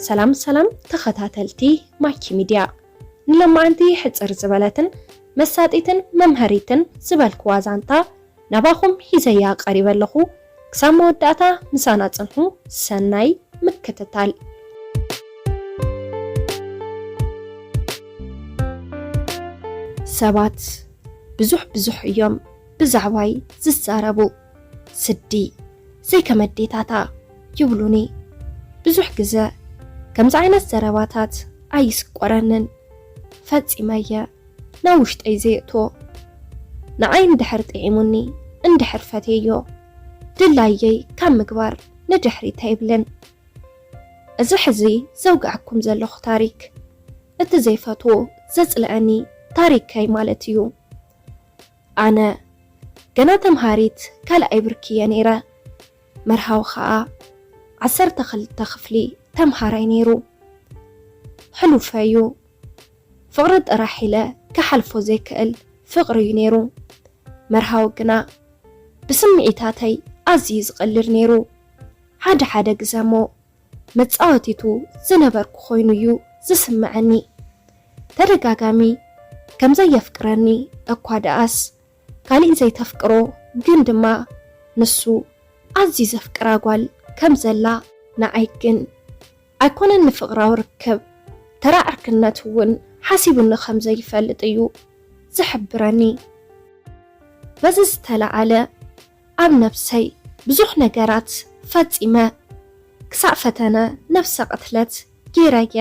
ሰላም ሰላም ተኸታተልቲ ማኪ ሚድያ፣ ንሎማዓንቲ ሕጽር ዝበለትን መሳጢትን መምሃሪትን ዝበልክዋ ዛንታ ናባኹም ሒዘያ ቀሪበ ኣለኹ። ክሳብ መወዳእታ ምሳና ጽንሑ። ሰናይ ምክትታል። ሰባት ብዙሕ ብዙሕ እዮም ብዛዕባይ ዝዛረቡ። ስዲ ዘይከመዴታታ ይብሉኒ። ብዙሕ ግዘ ከምዚ ዓይነት ዘረባታት ኣይስቆረንን። ፈጺመየ ናብ ውሽጠይ ዘየእትዎ። ንዓይ እንድሕር ጥዒሙኒ፣ እንድሕር ፈትየዮ፣ ድላየይ ካብ ምግባር ንድሕሪት ኣይብልን። እዚ ሕዚ ዘውግዐኩም ዘለኹ ታሪክ፣ እቲ ዘይፈትዎ ዘጽልኣኒ ታሪከይ ማለት እዩ። ኣነ ገና ተምሃሪት ካልኣይ ብርኪ እየ ነይረ። መርሃዊ ኸኣ ዓሰርተ ክልተ ክፍሊ ተምሃራይ ነይሩ። ሕሉፈይ እዩ። ፍቕሪ ጥራሕ ኢለ ክሓልፎ ዘይክእል ፍቕሪ እዩ ነይሩ። መርሃዊ ግና ብስምዒታተይ ኣዝዩ ዝቕልድ ነይሩ። ሓደ ሓደ ግዘ እሞ መጻወቲቱ ዝነበርኩ ኮይኑ እዩ ዝስምዐኒ። ተደጋጋሚ ከም ዘየፍቅረኒ እኳ ደኣስ፣ ካሊእ ዘይተፍቅሮ ግን ድማ ንሱ ኣዝዩ ዘፍቅራ ጓል ከም ዘላ፣ ንዓይ ግን ኣይኮነን ንፍቕራዊ ርክብ፣ ተራ ዕርክነት እውን ሓሲቡኒ ከም ዘይፈልጥ እዩ ዝሕብረኒ። በዚ ዝተለዓለ ኣብ ነብሰይ ብዙሕ ነገራት ፈጺመ። ክሳዕ ፈተነ ነብሰ ቅትለት ገይረየ።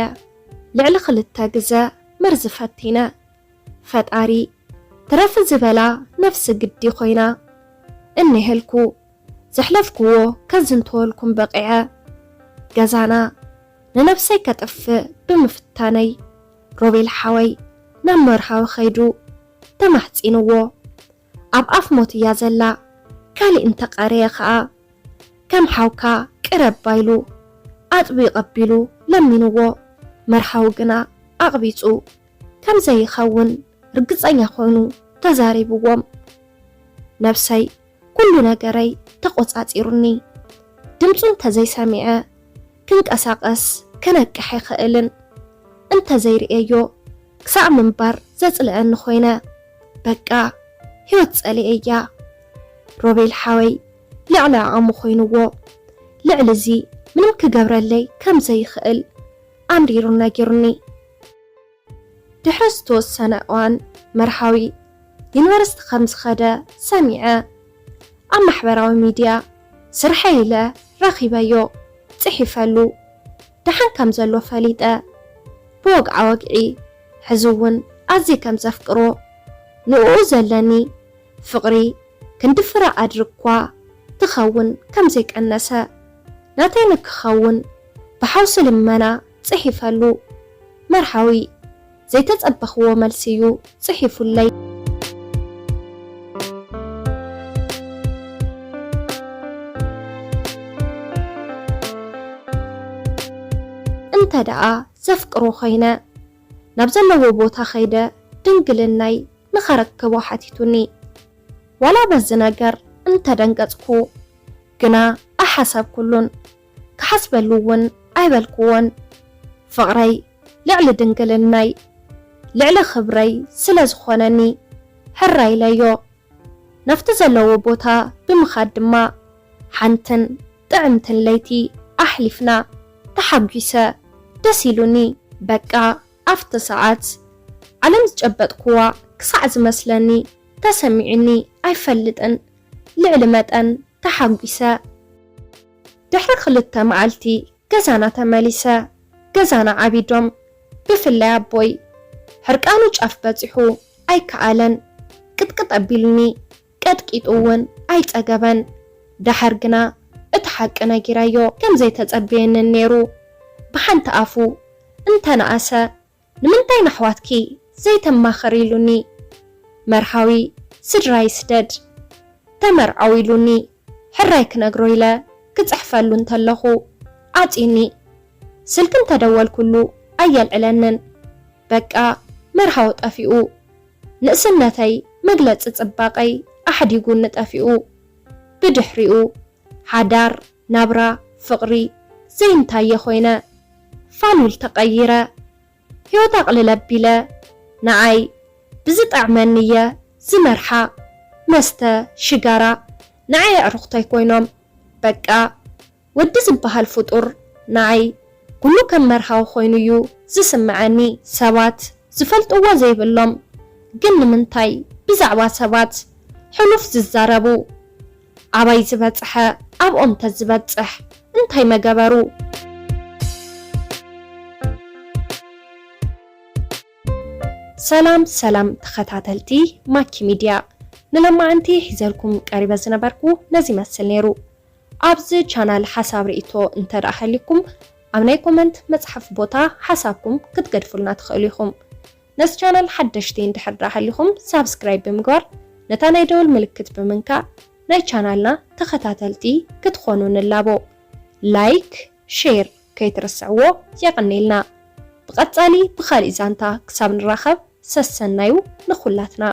ልዕሊ ክልተ ግዘ መርዚ ፈቲነ። ፈጣሪ ትረፊ ዝበላ ነፍሲ ግዲ ኮይና እኒሀልኩ። ዘሕለፍክዎ ከዝንተወልኩም በቂዐ። ገዛና ንነብሰይ ከጥፍእ ብምፍታነይ፣ ሮቤል ሓወይ ናብ መርሃዊ ከይዱ ተማሕጺንዎ። ኣብ ኣፍ ሞት እያ ዘላ፣ ካሊእ እንተቐረየ ኸኣ ከም ሓውካ ቅረባ ኢሉ ኣጥቢቑ ኣቢሉ ለሚንዎ። መርሃዊ ግና ኣቕቢጹ ከም ዘይኸውን ርግጸኛ ኮይኑ ተዛሪብዎም። ነብሰይ ኩሉ ነገረይ ተቖጻጺሩኒ። ድምጹ እንተዘይሰሚዐ ክንቀሳቐስ ክነቅሕ ኣይኽእልን። እንተዘይርእየዮ ክሳዕ ምንባር ዘጽልኣኒ ኮይነ። በቃ ህይወት ጸሊኤያ። ሮቤል ሓወይ ልዕሊ ዓቕሙ ኮይንዎ። ልዕሊ እዚ ምንም ክገብረለይ ከም ዘይኽእል ኣምሪሩ ነጊሩኒ። ድሕሪ ዝተወሰነ እዋን መርሃዊ ዩኒቨርሲቲ ከም ዝኸደ ሰሚዐ። ኣብ ማሕበራዊ ሚድያ ስርሐይ ኢለ ረኺበዮ፣ ጽሒፈሉ። ደሓን ከም ዘሎ ፈሊጠ። ብወግዓ ወግዒ ሕዚ እውን ኣዝየ ከም ዘፍቅሮ፣ ንእኡ ዘለኒ ፍቕሪ ክንዲ ፍረ ኣድሪ እኳ ትኸውን ከም ዘይቀነሰ፣ ናተይ ንክኸውን ብሓውሲ ልመና ጽሒፈሉ። መርሃዊ ዘይተጸበኽዎ መልሲ እዩ ጽሒፉለይ። እንተ ደኣ ዘፍቅሮ ኮይነ፣ ናብ ዘለዎ ቦታ ከይደ ድንግልናይ ንኸረክቦ ሓቲቱኒ። ዋላ በዚ ነገር እንተደንገጽኩ፣ ግና ኣይሓሰብኩሉን። ክሓስበሉ እውን ኣይበልክዎን። ፍቕረይ ልዕሊ ድንግልናይ፣ ልዕሊ ክብረይ ስለ ዝኾነኒ፣ ሕራይ ኢለዮ። ናብቲ ዘለዎ ቦታ ብምኻድ ድማ፣ ሓንትን ጥዕምትን ለይቲ ኣሕሊፍና። ተሓጒሰ፣ ደስ ኢሉኒ። በቃ፣ ኣብቲ ሰዓት፣ ዓለም ዝጨበጥክዋ ክሳዕ ዝመስለኒ ተሰሚዑኒ ኣይፈልጥን። ልዕሊ መጠን ተሓጒሰ። ድሕሪ ክልተ መዓልቲ ገዛና ተመሊሰ። ገዛና ዓቢዶም፣ ብፍላይ ኣቦይ፣ ሕርቃኑ ጫፍ በጺሑ ኣይከኣለን። ቅጥቅጥ ኣቢሉኒ፣ ቀጥቂጡ እውን ኣይጸገበን። ደሓር ግና እቲ ሓቂ ነጊረዮ። ከም ዘይተጸበየንን ነይሩ። ብሓንቲ ኣፉ እንተነኣሰ፣ "ንምንታይ ንኣሕዋትኪ ዘይተማኽሪ?" ኢሉኒ። መርሃዊ፣ "ስድራይ ስደድ፣ ተመርዓው" ኢሉኒ። ሕራይ ክነግሮ ኢለ ክጽሕፈሉ እንተለኹ፣ ዓጺኒ። ስልኪ እንተደወልኩሉ ኣየልዕለንን። በቃ መርሃዊ ጠፊኡ። ንእስነተይ፣ መግለጺ ጽባቐይ ኣሕዲጉኒ ጠፊኡ። ብድሕሪኡ፣ ሓዳር፣ ናብራ፣ ፍቕሪ ዘይንታየ ኮይነ። ፋሉል ተቐይረ። ህይወት ኣቕልል ኣቢለ። ንዓይ ብዝጥዕመኒ እየ ዝመርሓ። መስተ፣ ሽጋራ ንዓይ ኣዕሩኽተይ ኮይኖም። በቃ ወዲ ዝበሃል ፍጡር ንዓይ ኩሉ ከም መርሃዊ ኮይኑ እዩ ዝስምዐኒ። ሰባት ዝፈልጥዎ ዘይብሎም ግን ንምንታይ ብዛዕባ ሰባት ሕሉፍ ዝዛረቡ? ኣባይ ዝበጽሐ ኣብኦም ተዝበጽሕ እንታይ መገበሩ? ሰላም ሰላም ተኸታተልቲ ማኪ ሚድያ፣ ንለማዓንቲ ሒዘልኩም ቀሪበ ዝነበርኩ ነዚ ይመስል ነይሩ። ኣብዚ ቻናል ሓሳብ ርእይቶ እንተ ደኣ ሃልዩኩም ኣብ ናይ ኮመንት መጽሓፍ ቦታ ሓሳብኩም ክትገድፉልና ትኽእሉ ኢኹም። ነዚ ቻናል ሓደሽቲ እንድሕር ደኣ ሃልዩኩም ሳብስክራይብ ብምግባር ነታ ናይ ደወል ምልክት ብምንካእ ናይ ቻናልና ተኸታተልቲ ክትኾኑ ንላቦ። ላይክ፣ ሼር ከይትርስዕዎ። የቐኔልና። ብቐጻሊ ብኻሊእ ዛንታ ክሳብ ንራኸብ ሰሰናዩ ንኹላትና።